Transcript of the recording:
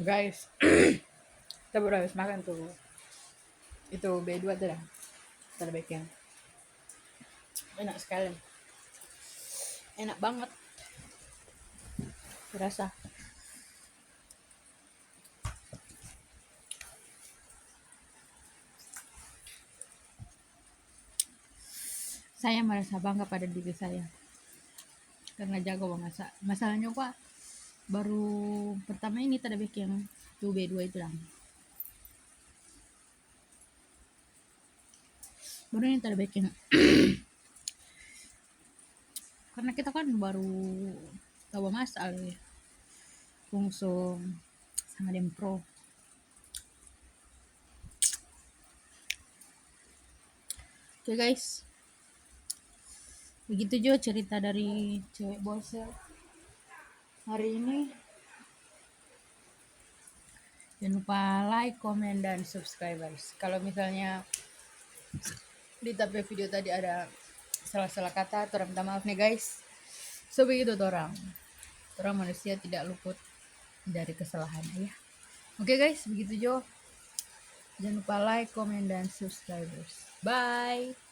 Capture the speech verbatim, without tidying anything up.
Guys, kita baru habis makan tuh. Itu B dua tuh dah. Kita ada bikin. Enak sekali. Enak banget. Rasa. Saya merasa bangga pada diri saya karena jago memasak. Masalahnya kwa baru pertama ini tada biking tu B dua itu dang. Baru ini tada biking. Karena kita kan baru tau memasak lagi. Kungso sama deng pro. Oke guys, begitu jo cerita dari cewek Bolsel hari ini. Jangan lupa like, komen, dan subscribers. Kalau misalnya di tapi video tadi ada salah-salah kata, torang minta maaf nih guys. So begitu torang. Torang manusia tidak luput dari kesalahan ya. Oke guys, begitu jo. Jangan lupa like, komen, dan subscribers. Bye.